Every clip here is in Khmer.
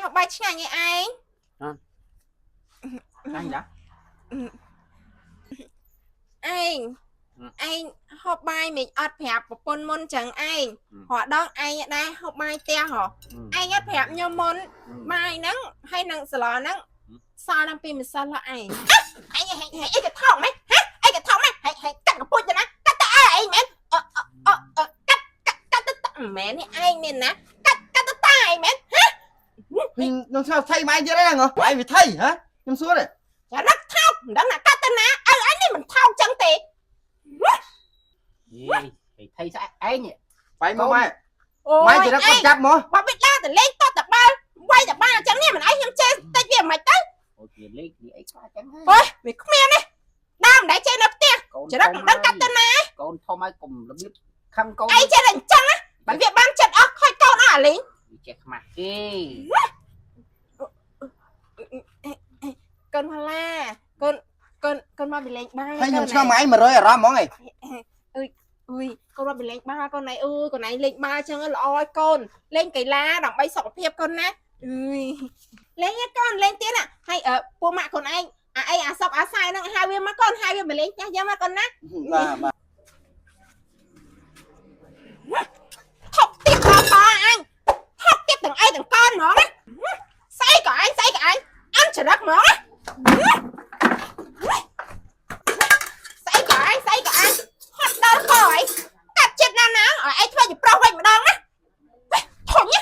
ហូបបាយឆ្ងាញ់ឯង ឆ្ងាញ់តា ឯងឯងហូបបាយមិនអត់ប្រាប់ប្រពន្ធមុនចឹងឯងរាល់ដងឯងដែរហូបបាយផ្ទះហ៎ឯងអត់ប្រាប់ខ្ញុំមុនបាយហ្នឹងហើយនឹងស្លហ្នឹងសល់តាំងពីម្សិលហ៎ឯងឯងឯងឯងកថោកម៉េចហ៎ឯងកថោកម៉េចហែហែកាត់កពុជទៅណាកាត់ទៅអើឯងមែនអឺអឺអឺកាត់កាត់កាត់ទៅមែននេះឯងមានណាកាត់កាត់ទៅតាឯងមែន ខ្ញុំស្គាល់ថៃម៉ែទៀតហ្នឹងហ៎ឯងវាថៃហ៎ខ្ញុំសួរទេ ចរិតថោកមិនដឹងណាកាត់ទៅណាឪអញនេះមិនថោកចឹងទេ យេថៃស្អែកឯង បាយមកម៉ែ អូ ម៉ែចរិតគាត់ចាប់មក បើវាដើរទៅលេងតតបាល់វាយតបាល់អញ្ចឹងនេះមិនអីខ្ញុំចេះតិចវាមិនទៅ អូយលេខនេះអីខ្លះចឹង អូយវាគ្មានទេដើមមិនដែលចេះនៅផ្ទះ កូន ចរិតមិនដឹងកាត់ទៅណា កូនធំហើយកុំរបៀបខឹងកូន អីចេះតែអញ្ចឹងណាបើវាបានចិត្តអស់ខូចកូនអស់អាលីង វាចេះខ្មាស់គេ កូនផល្លាកូនកូនកូនមកពីលេងបាល់ ហើយខ្ញុំឆ្ងល់ម៉ែ100អារម្មណ៍ហ្មងឯង អុយកូនមកពីលេងបាល់កូនណៃអើយកូនណៃលេងបាល់អញ្ចឹងល្អឲ្យកូនលេងកីឡាដើម្បីសុខភាពកូនណាអើយលេងឯកូនលេងទៀតណាហើយពួកម៉ាក់កូនឯងអាអីអាសពអាសាយហ្នឹងហៅវាមកកូនហៅវាមកលេងផ្ទះយើងមកកូនណា បាទបាទ ថប់ទៀតដល់តអញថប់ទៀតទាំងឯងទាំងកូនហ្មងណាស្អីក៏អញស្អីក៏អញអន់ចរិតហ្មងណាស្អីក៏អញស្អីក៏អញហត់ដល់កអីកាត់ចិត្តណាស់ណាឲ្យឯងធ្វើជាប្រុសវិញម្ដងណាធំណា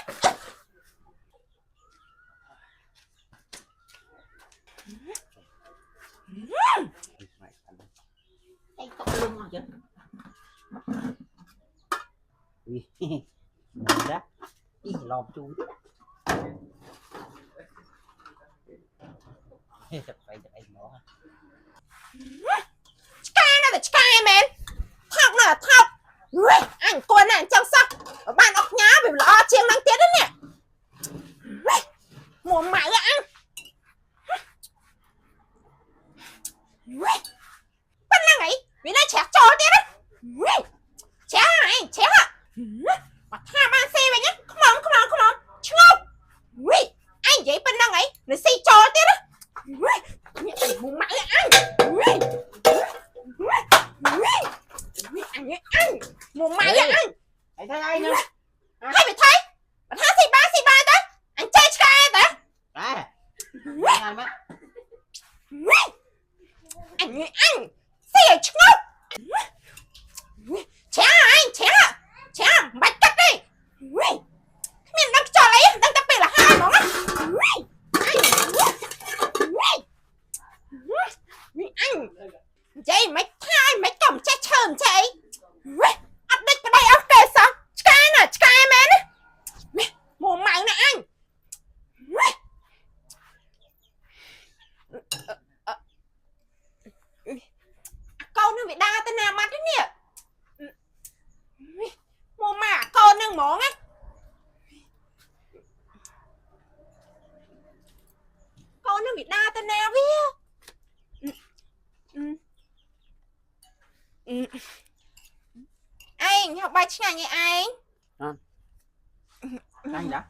អីតក់លុំអស់ចឹងវីណាអ៊ីឡំជូទៀតហេទឹកអីទឹកអីមក ឆ្កែណាតែឆ្កែមែនថោកណាស់ថោកវេអញគួរណាស់អញ្ចឹងសោះបានអុកញ៉ាវាល្អជាងនឹងទៀតណាវេមួម៉ៅអញវេប៉ុណ្ណឹងអីវានៅជ្រះចូលទៀតណាវេជ្រះអញជ្រះបើថាបានស៊ីវិញខ្មងខ្មងខ្មងឆ្ងប់វេអញនិយាយប៉ុណ្ណឹងអីនៅស៊ីចូលទៀតណាវេនេះតែមួម៉ៅអញវេ អញអញមកម៉ៅអញ អីថៃឯងហ្នឹង ហើយវាថៃបើថាស៊ីបាស៊ីបាទៅអញចេះឆ្កែតា ដែរញ៉ាំមក អញអញស៊ីឲ្យឆ្ងប់ឆាអញឆាឆាមិនបាច់កាត់ទេគ្មានដឹងខ្យល់អីដឹងតែពេលលហើយហ្មងណាអញនិយាយមិនថាឲ្យមិនក៏មិនចេះឈើមិនចេះអីអត់ដេចប្តីអស់គេសោះឆ្កែណាឆ្កែមែនណាមកម៉ៅណាអញ កូននឹងវាដើរទៅណាបាត់ទេនេះមកមកអាកូននឹងហ្មងណាកូននឹងវាដើរទៅណាវាឯងហូបបាយឆ្ងាញ់ឯង ឆ្ងាញ់តា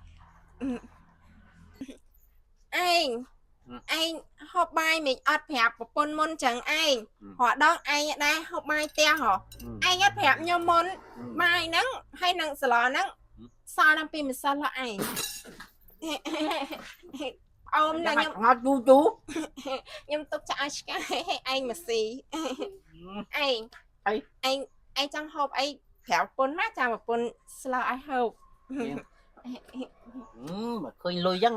ឯងឯងហូបបាយមិនអត់ប្រាប់ប្រពន្ធមុនចឹងឯងរាល់ដងឯងដែរហូបបាយផ្ទះហ៎ឯងអត់ប្រាប់ខ្ញុំមុន បាយហ្នឹងហើយនឹងស្លហ្នឹងសល់តាំងពីម្សិលហ៎ឯង អូមណាខ្ញុំ ងត់ជូជូ ខ្ញុំទុកចាក់ឲ្យឆ្កែឲ្យឯងមកស៊ីឯងឯងឯងចង់ហូបអីប្រាប់ប្រពន្ធមកចាំប្រពន្ធស្លឲ្យហូប បើឃើញលុយចឹង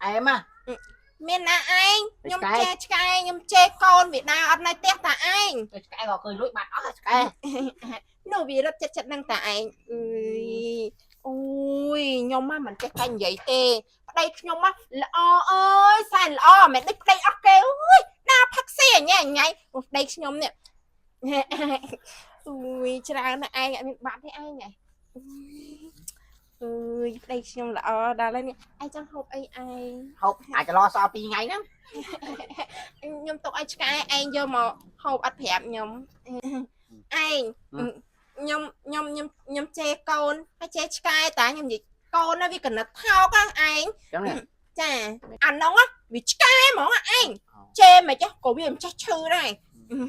អែមហ่ะ មានណាឯងខ្ញុំចេះឆ្កែខ្ញុំចេះកូនវាដើរអត់នៅផ្ទះតាឯង ឆ្កែក៏ឃើញលុយបាត់អស់ឆ្កែ នោះវារត់ចិត្តចិត្តនឹងតាឯងអើយអូយខ្ញុំមកមិនចេះតែនិយាយទេប្តីខ្ញុំមកល្អអើយសែនល្អមិនដូចប្តីអស់គេអើយដើរផឹកស៊ីអញញ៉ៃអូប្តីខ្ញុំនេះ អុយច្រើនណាស់ឯងអត់មានបាត់ទេឯងហ៎អើយប្តីខ្ញុំល្អដល់ហើយនេះឯងចង់ហូបអីឯង ហូបអាចចលោសល់2ថ្ងៃហ្នឹង ខ្ញុំទុកឲ្យឆ្កែឯងយកមកហូបអត់ប្រាប់ខ្ញុំឯងខ្ញុំខ្ញុំខ្ញុំខ្ញុំជេរកូនហើយជេរឆ្កែតាខ្ញុំនិយាយ កូនណាវាកណិតថោកហ្នឹងឯង ចឹងនេះ ចាអានោះវាឆ្កែហ្មងឯងជេរមិនចេះក៏វាមិនចេះឈឺដែរ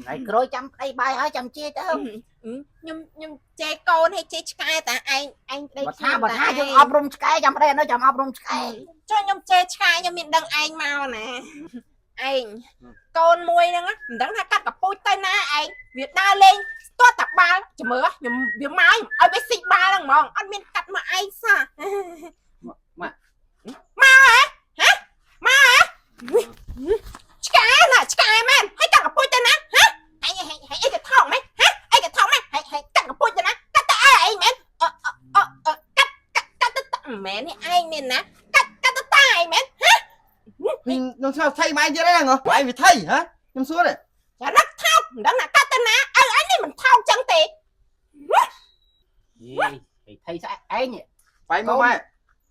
ថ្ងៃក្រោយចាំប្តីបាយហើយចាំជេរទៅ ខ្ញុំជេរកូនហើយជេរឆ្កែតាឯងឯងប្តី បើ ខ្ញុំ ថាបើថាយើងអប់រំឆ្កែចាំប្តីអានោះចាំអប់រំឆ្កែ ចុះខ្ញុំជេរឆ្កែខ្ញុំមានដឹងឯងមកណាឯងកូនមួយហ្នឹងមិនដឹងថាកាត់កពូជទៅណាឯងវាដើរលេងស្ទាត់តាបាល់ជំរឿខ្ញុំវាមកឲ្យវាស៊ីបាល់ហ្នឹងហ្មងអត់មានកាត់មកឯងសោះ ម៉ាក់ មកហ៎ហ៎មកហ៎ឆ្កែណាឆ្កែមែនហើយកាត់កពូជទៅណាហ៎ហែងហែងហែងអីក៏ថោកមែនហ៎អីក៏ថោកមែនហែងហែងកាត់កពូជទៅណាកាត់ទៅឯងមែនអអអកាត់កាត់កាត់ទៅមែននេះឯងមានណាកាត់កាត់ទៅតាឯងមែនហ៎ ខ្ញុំស្គាល់ថៃម៉ែទៀតហ្នឹងហ៎ឯងវាថៃហ៎ខ្ញុំសួរទេ ចរិតថោកមិនដឹងណាកាត់ទៅណាឪអញនេះមិនថោកចឹងទេ យេថៃស្អែកឯង បែមកម៉ែ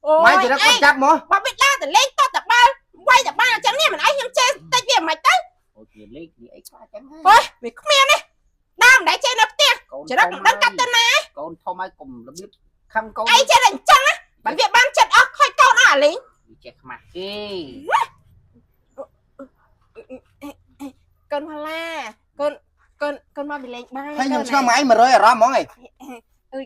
អូ ម៉ែចរិតគាត់ចាប់មក បើវាដើរទៅលេងតតតបាល់វាយតបាល់អញ្ចឹងនេះមិនអីខ្ញុំចេះតិចវាមិនទៅ អូយលេខនេះអីខ្លះចឹង អូយវាគ្មានទេដើមមិនដែលចេះនៅផ្ទះ កូន ចរិតមិនដឹងកាត់ទៅណា កូនធំហើយកុំរបៀបខឹងកូន អីចេះតែអញ្ចឹងណាបើវាបានចិត្តអស់ខូចកូនអស់អាលីង វាចេះខ្មាស់គេ កូនផល្លាកូនកូនកូនមកពីលេងបាល់ ហើយខ្ញុំឆ្ងល់ម៉ែ100អារម្មណ៍ហ្មងឯង អុ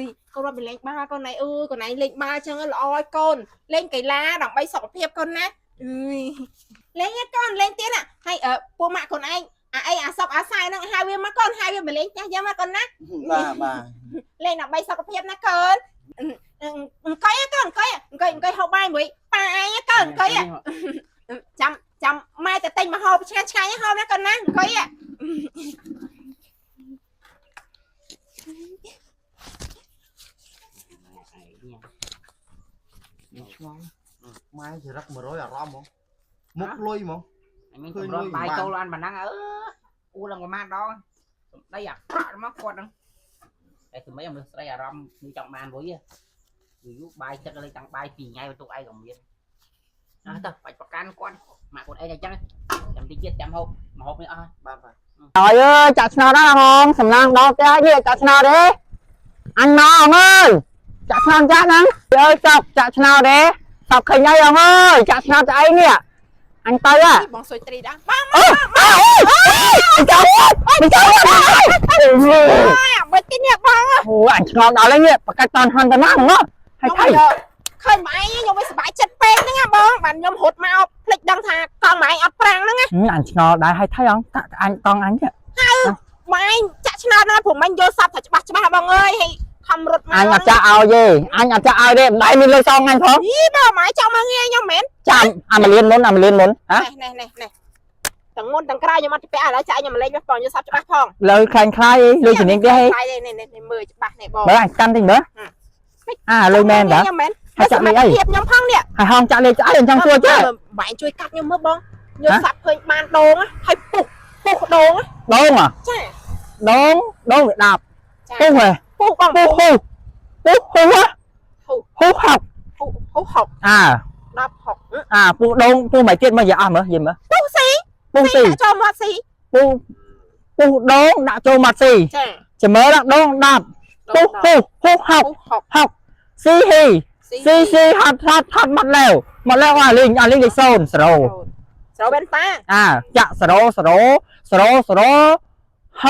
យកូនមកពីលេងបាល់កូនឯងអើយកូនឯងលេងបាល់ចឹងល្អឲ្យកូនលេងកីឡាដើម្បីសុខភាពកូនណាអើយលេងឯកូនលេងទៀតណាហើយពួកម៉ាក់កូនឯងអាអីអាសពអាសែហ្នឹងហៅវាមកកូនហៅវាមកលេងផ្ទះយើងមកកូនណា បាទបាទ លេងដើម្បីសុខភាពណាកូនអង្គុយកូនអង្គុយអង្គុយអង្គុយហូបបាយមួយប៉ាឯងកូនអង្គុយចាំចាំម៉ែទៅទិញមកហូបឆ្ងាញ់ឆ្ងាញ់ហូបណាកូនណាអង្គុយ ខ្ញុំឆ្ងល់ម៉ែចរិត100អារម្មណ៍ហ្មងមុខលុយហ្មង អញមានកម្រងបាយចូលអានប៉ុណ្ណឹងអឺអ៊ូឡើងប្រហែលដងសម្ដីអាក្រក់មកគាត់ហ្នឹងតែគឺមិនមនុស្សស្រីអារម្មណ៍នេះចង់បានវិញយូរយូរបាយទឹកលេងតាំងបាយ2ថ្ងៃបន្ទុកឯងក៏មានអើទៅបាច់ប្រកាន់គាត់ម៉ាក់គាត់ឯងអញ្ចឹងចាំតិចទៀតចាំហូបមកហូបនេះអស់ បាទបាទ អើយអើយចាក់ឆ្នោតដល់ហងសំណាងដល់ផ្ទះនេះចាក់ឆ្នោតទេអញមកអងអើយចាក់ឆ្នោតចាក់ហ្នឹងអើយចប់ចាក់ឆ្នោតទេសពឃើញហើយអងអើយចាក់ឆ្នោតស្អីនេះអញទៅហ៎ បងសុយត្រីដល់បង អើអើអើចោលមិនចោល អាមិនទីនេះបង អូអញឆ្ងល់ដល់ហើយនេះបកាច់តនហន់តាណាហ្នឹងហើយថៃ ឃើញម៉ែឯងខ្ញុំវាសប្បាយចិត្តពេកហ្នឹងណាបងបានខ្ញុំរត់មកភ្លេចដឹងថាកង់ម៉ែឯងអត់ប្រាំងហ្នឹងណា អញឆ្ងល់ដែរហើយថៃអងតាក់អញកង់អញនេះ ម៉ែឯងចាក់ឆ្នោតណាព្រោះមិញយល់សពថាច្បាស់ច្បាស់បងអើយហើយខំរត់មក អញអត់ចាក់ឲ្យទេអញអត់ចាក់ឲ្យទេមិនដៃមានលុយសងអញផង យីបងម៉ែចង់មកងាយខ្ញុំមែន ចាំអាមលៀនមុនអាមលៀនមុនហ៎ នេះនេះនេះនេះទាំងមុនទាំងក្រោយខ្ញុំអត់ពាក់ឥឡូវចាក់ខ្ញុំមកលេងបងយល់សពច្បាស់ផង លើខ្លាញ់ខ្លាយលុយជំនាញទេហី ខ្លាយនេះនេះនេះមើលច្បាស់នេះបង មើលអញកាន់តិចមើលអាលុយមែនតា ខ្ញុំមែន ហើយចាក់លេខអី ភាពខ្ញុំផងនេះ ហើយហងចាក់លេខស្អីអញ្ចឹងសួរចេះ ម៉ែជួយកាត់ខ្ញុំមើលបងយល់សពឃើញបានដងហើយពុះពុះដង ដងហ៎ ចា ដងដងវាដាប់ ចា ពុះហ៎ ពុះបង ពុះហ៊ូពុះហ៊ូហ៎ហ៊ូហុក ពុះពុះហុក អា 10ហុក អាពុះដងពុះមួយទៀតមកយាអស់មើលយីមើល ពុះស៊ី ពុះស៊ី ដាក់ចូលមាត់ស៊ី ពុះពុះដងដាក់ចូលមាត់ស៊ី ចា ចាំមើលដាក់ដងដាប់ពុះហ៊ូហ៊ូហុក ពុះហុក ហុកស៊ីហ៊ី ស៊ី ស៊ីស៊ីហត់ហត់ហត់មកแล้วមកแล้วអាលីងអាលីងលេខ0 0 ស្រោបែនតា អាចាក់0 0 0 0 61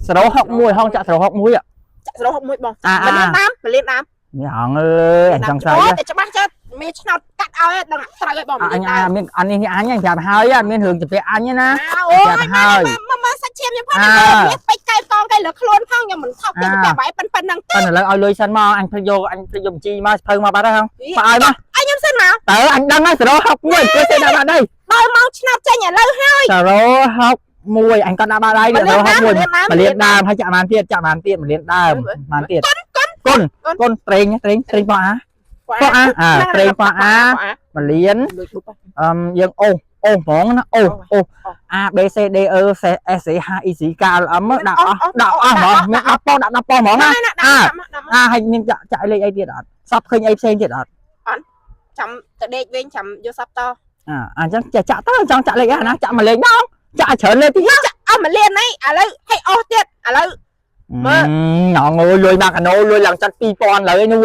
061ហងចាក់061 ចាក់061បង អា មលៀនដើមមលៀនដើម នេះហងអើយអញចង់ស្អី អូតែច្បាស់ចិត្តមានឆ្នោតកាត់ឲ្យដឹងត្រូវឲ្យបងម អញ លៀនដើម អាមានអានេះនេះអញប្រាប់ហើយអត់មានរឿងទៅពាក់អញណា អូយ ប្រាប់ហើយ មកមកសាច់ឈាមខ្ញុំផងមានពេជ្រកែកងកែលើខ្លួនផងខ្ញុំមិនថោកទេពាក់បាយប៉ុណ្ណឹងទេ ប៉ុន្តែឥឡូវឲ្យលុយសិនមកអញភ្លេចយកអញភ្លេចយកបញ្ជីមកស្ភៅមកបាត់ហើយហងមកឲ្យមក ឲ្យខ្ញុំសិនមក តើអញដឹងហើយ061ជួយទៅដាក់បាត់ដី ដល់ម៉ោងឆ្នោតចេញឥឡូវហើយ 061អញក៏ដាក់បាត់ដៃ061មលៀនដើមហើយចាក់បានទៀតចាក់បានទៀតមលៀនដើមបានទៀតគុនគុនត្រេងត្រេងត្រេងប៉អាប៉អាអាត្រេងប៉អាមលៀន លុយឌុប អឹមយើងអូសអូសហ្មងណាអូសអូស A B C D E C S C H I C K L M ដាក់អស់ដាក់អស់ហ្មងមាន10ប៉ុស្ដាក់10ប៉ុស្ហ្មងណា ណាដាក់ដាក់ អាហើយមានចាក់ចាក់លេខអីទៀតអត់សពឃើញអីផ្សេងទៀតអត់ ចាំទៅដេកវិញចាំយកសពត អាអញ្ចឹងចាក់ចាក់ទៅចង់ចាក់លេខអីណាចាក់មួយលេខដងចាក់ច្រើនលេខទៀត អស់មួយលាននេះឥឡូវឲ្យអស់ទៀតឥឡូវ មើល ញ៉ងអើយលុយមកកាណូលុយឡើងចាត់2000លើឯនោះ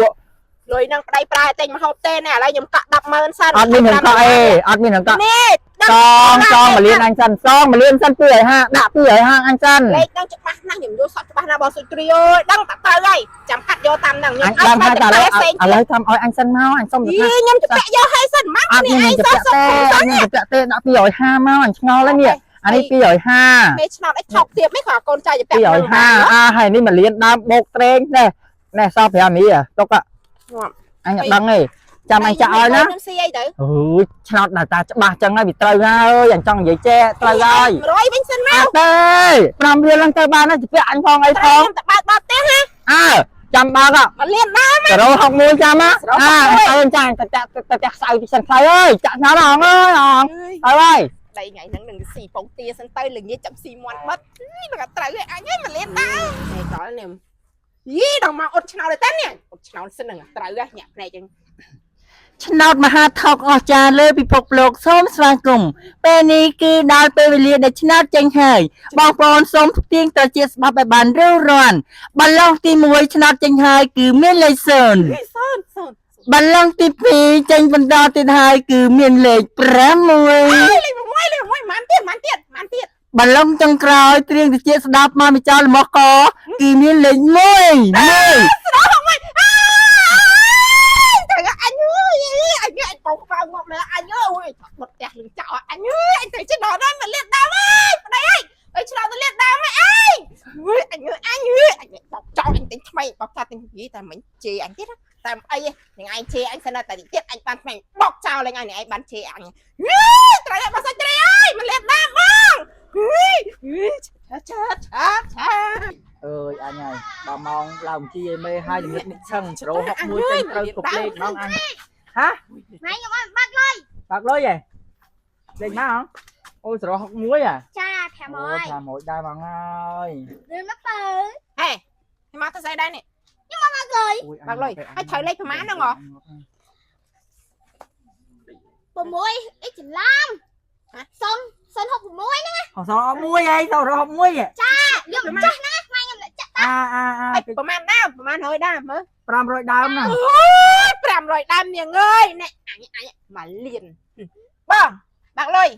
លុយនឹងប្តីប្រើតែញមហូបទេណែឥឡូវខ្ញុំកក់100000សិន អត់មាននឹងកក់អេអត់មាននឹងកក់ នេះ សងសងមួយលានអញសិនសងមួយលានសិន250ដាក់250អញសិន លេខហ្នឹងច្បាស់ណាស់ខ្ញុំយល់សក់ច្បាស់ណាស់បងសុទ្រីអើយដឹងតែទៅហើយចាំកាត់យកតាមហ្នឹង អ ខ្ញុំ ញដឹងហើយតែឥឡូវ ផ្សេង ឥឡូវធ្វើឲ្យអញសិនមកអញសុំទៅ យី ថា ខ្ញុំជពាក់យកឲ្យសិនម៉ាក់ អត់ នេះ មាន ឯងសោះ ជពាក់ទេអត់មានជពាក់ទេដាក់250មកអញឆ្ងល់ហើយនេះអានេះ250 មេឆ្នោតអីថោកទៀតមិនគ្រាន់កូនចៅជពាក់ 250អាហើយនេះមួយលានដើមបោកត្រេងនេះនេះសល់5នេះទុកអញអត់ដឹងទេចាំអញចាក់ឲ្យណា ខ្ញុំស៊ីអីទៅ អើយឆ្នោតដល់តាច្បាស់ចឹងហើយវាត្រូវហើយអញចង់និយាយចេះត្រូវហើយ 100វិញសិនមក អត់ទេ5រៀលហ្នឹងទៅបានហើយជពាក់អញផងអី ត្រូវ ផង ខ្ញុំទៅបើកដល់ផ្ទះណា អើចាំបើក មកលៀនណា 061ចាំណាអើទៅចាញ់ទៅតាក់ទៅផ្ទះខ្សៅទីសិនខ្សៅអើយចាក់ឆ្នោតអងអើយអងទៅហើយ ដីថ្ងៃហ្នឹងនឹងស៊ីពងទាសិនទៅល្ងាចចាំស៊ីមាន់បិទនឹងត្រូវឲ្យអញហើយមកលៀនដែរនេះដល់នេះយីដល់មកអត់ឆ្នោតទេតានេះអត់ឆ្នោតសិននឹងត្រូវហ៎ញាក់ភ្នែកចឹង ឆ្នោតមហាថោកអស្ចារ្យលើពិភពលោកសូមស្វាគមន៍ពេលនេះគឺដល់ពេលវេលាដែលឆ្នោតចេញហើយបងប្អូនសូមផ្ទៀងត្រចៀកស្ដាប់ឲ្យបានរួសរាន់បាឡុងទី1ឆ្នោតចេញហើយគឺមានលេខ0 សូនសូន បាឡុងទី2ចេញបន្តទៀតហើយគឺមានលេខ6 លេខ6លេខ6ម៉ានទៀតម៉ានទៀតម៉ានទៀត បាឡុងចុងក្រោយត្រៀងត្រចៀកស្ដាប់មកមិនចោលរបស់កគឺមានលេខ1 1 ត្រូវអញអើយអញអញបោកក្បាលងាប់លើអញអើយបត់ផ្ទះលឹងចោលអញអើយអញត្រូវចេះដល់ដល់មកលៀនដើមអើយប្តីអើយអើយឆ្លោទៅលៀនដើមអើយអញអើយអញអើយអញបោកចោលអញទិញថ្មីបោកចាទិញនិយាយតែមិញជេរអញទៀតតែអីនឹងឯងជេរអញសិនតែទៀតអញបានថ្មីបោកចោលឡើងឲ្យនឹងឯងបានជេរអញត្រូវតែបោះសាច់ត្រីអើយមកលៀនដើមបងឆាឆាឆាឆា អើយអញហើយដល់ម៉ោងឡើងជីឲ្យមេហើយល្ងិតនេះឆឹង061ចេញត្រូវគ្រប់លេខហ្មងអញហ៎ ណៃខ្ញុំអត់បាក់លុយ បាក់លុយហ៎លេខមកអូ061ហ៎ ចា500 500ដែរហ្មងហើយ រឿងមកបើ ហេមកទៅស្អីដែរនេះ បាក់លុយ បាក់លុយហើយត្រូវលេខប្រហែលហ្នឹងហ៎ 6អីច្រឡំ0 066ហ្នឹង អស1ហើយ061ហ៎ ខ្ញុំចាស់ហ្នឹងម៉ែខ្ញុំចាស់ អាអាអា អីប្រហែលដើមប្រហែល100ដើមមើល 500ដើមណា 500ដើមនាងអើយណែអញអញមកលៀនបងបាក់លុយ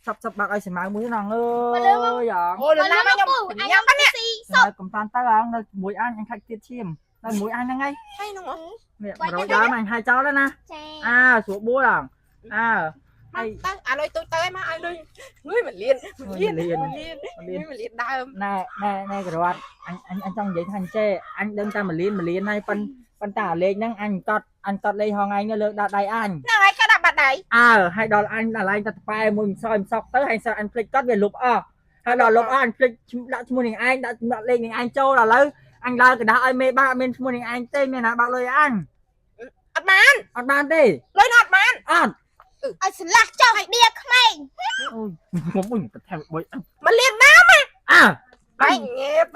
សັບសັບបាក់ឲ្យស្មៅមួយណងអើយអង អូលណាមកខ្ញុំញ៉ាំបាននេះ ស៊ី ស្មៅកំតាន់ទៅអងនៅមួយអញអញខាច់ទៀតឈាមនៅមួយអញហ្នឹងឯង ហើយហ្នឹង នេះ100ដើមអញហាយចោលហើយណា ចា អើស្រួលបួលអងអើ មកទៅអាលុយទូទៅមកឲ្យលុយលុយមកលៀនមកលៀនមកលៀនមកលៀនដើម ណែណែណែក្រវ៉ាត់អញអញអញចង់និយាយថាអញ្ចេអញដឹងតែមួយលានមួយលានហើយប៉ិនប៉ុន្តែអាលេខហ្នឹងអញកត់អញកត់លេខហងឯងនៅលើដាក់ដៃអញ ហ្នឹងហើយក៏ដាក់បាត់ដៃ អើហើយដល់អញដល់ឯងតែប៉ែមួយមិនសយមិនសក់ទៅហើយសអញភ្លេចកត់វាលុបអស់ហើយដល់លុបអស់អញភ្លេចដាក់ឈ្មោះនឹងឯងដាក់ដាក់លេខនឹងឯងចូលដល់ឥឡូវអញដើរកដាស់ឲ្យមេបាក់មានឈ្មោះនឹងឯងទេមានណាបាក់លុយអញ អត់បាន អត់បានទេ លុយនោះអត់បាន អត់ ឲ្យស្លាស់ចុះឲ្យដៀក្មេង អូយងំអុយបន្ថែមបុយ មកលៀនដើម អើ បាយ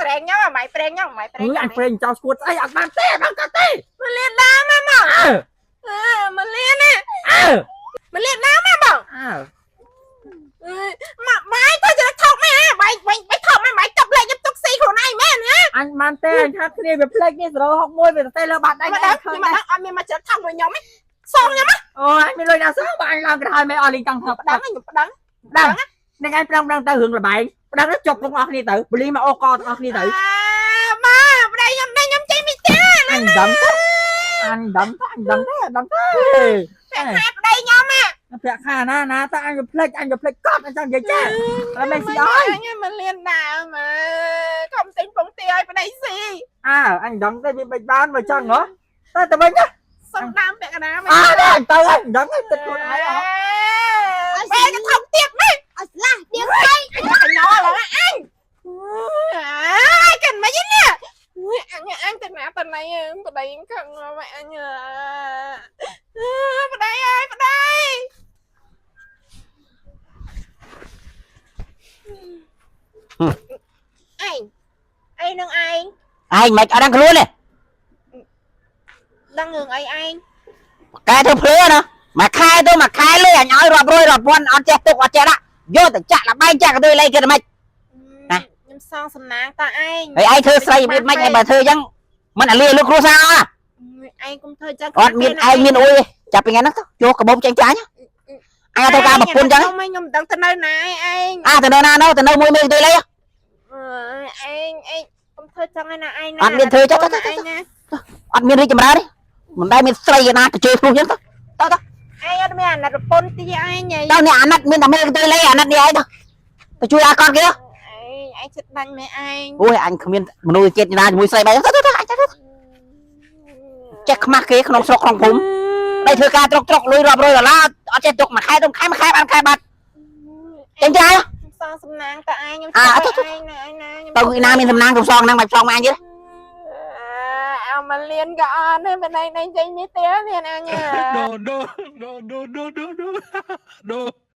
ប្រេងញ៉ាំបាយប្រេងញ៉ាំបាយប្រេង អញប្រេងចោលស្គួតស្អីអត់បានទេអត់បានក៏ទេ មកលៀនដើមមក អើ មកលៀនណា អើ មកលៀនដើមមកបង អើ មកបាយទៅจะថោកមែនហ่าបាយបាយបាយថោកមែនបាយចាប់លេខខ្ញុំទុកស៊ីខ្លួនឯងមែនហ่า អញបានទេអញថាគ្នាវាភ្លេចនេះ061វាទៅលើបាត់ដៃ មកដល់ខ្ញុំមកដល់អត់មានមកច្រត់ថោកមួយខ្ញុំទេសងខ្ញុំ អូអញមានលុយណាសងបើអញឡើងក្រហើយមិនអស់លីងចង់ធ្វើ ប្តឹងខ្ញុំប្តឹង ដឹងនឹងឯងប្រឹងប្រឹងទៅរឿងលបែងប្រឹងទៅជប់ទាំងអស់គ្នាទៅបលីមកអូកទាំងអស់គ្នាទៅ អាមកប្តីខ្ញុំនេះខ្ញុំចេញពីផ្ទះ អញដឹងទៅអញដឹងទៅអញដឹងទៅអញដឹងទៅ តែប្តីខ្ញុំ ប្រាក់ខាណាណាតើអញវាភ្លេចអញវាភ្លេចកត់អញចង់និយាយចេះតែមិនស៊ីអើយ អញមកលៀនដើមកុំទិញពងទាឲ្យប្តីស៊ី អើអញដឹងទេវាមិនបានបើចង់ហ៎តែតែវិញណា សុំដើមពាក់កណ្ដាល អើអញទៅអញដឹងហើយទឹកខ្លួនឯងអស់ បែកថោកទៀតមែន ឲ្យស្លាស់ដៀក្មេង អញកញោឡើយអញអាកិនមិននេះអញអញទៅណាទៅណីប្តីខឹងមកអញប្តីអើយប្តីឯងអីនឹងឯង ឯងមិនអត់ដឹងខ្លួនទេ ដឹងរឿងអីឯង កែធ្វើភ្លឺណាមួយខែទៅមួយខែលុយអញឲ្យរាប់រយរាប់ពាន់អត់ចេះទុកអត់ចេះដាក់យកទៅចាក់លបែងចាក់កន្ទុយលេខគេទៅម៉េច ណា ខ្ញុំសងសំណាងតាឯង ហើយឯងធ្វើស្រីរបៀបម៉េចហើយបើធ្វើអញ្ចឹងមិនអាលឿលោកគ្រួសារអត់ ឯងកុំធ្វើចឹង អត់មានឯងមានអុយទេចាប់ពីថ្ងៃហ្នឹងទៅយកកាបូបចេញចាញ់អញទៅការប្រពន្ធចឹង ខ្ញុំខ្ញុំមិនដឹងទៅនៅណាឯង អាទៅនៅណានៅទៅនៅមួយមេទៅលេ ឯងឯងកុំធ្វើចឹងឯណាឯងណា អត់មានធ្វើចឹងទៅ ឯងណា អត់មានរីកចម្រើនទេមិនដែលមានស្រីឯណាទៅជើធ្លុះចឹងទៅ ឯងអត់មានអាណិតប្រពន្ធទីឯងឯង ទៅអ្នកអាណិតមានតែមេទៅលេអាណិតនេះឯងទៅទៅជួយអាកត់គេ ឯងឯងចិត្តដាច់មេឯង អូយអញគ្មានមនុស្សចិត្តណាជាមួយស្រីបែបទៅទៅអញទៅចេះខ្មាស់គេក្នុងស្រុកក្នុងភូមិ ដីធ្វើការត្រុកត្រុកលុយរាប់រយដុល្លារអត់ចេះទុកមួយខែទៅខែមួយខែបានខែបាត់ចេញចាយ ខ្ញុំសងសំណាងតឯងខ្ញុំឯងណាឯងណា ទៅឯណាមានសំណាងកំសងហ្នឹងបាច់សងមកអញទៀត អើមកលៀនក៏អត់ដែរមិនឯងចេញនេះទេមានអញ No, no, no, no, no, no, no. No.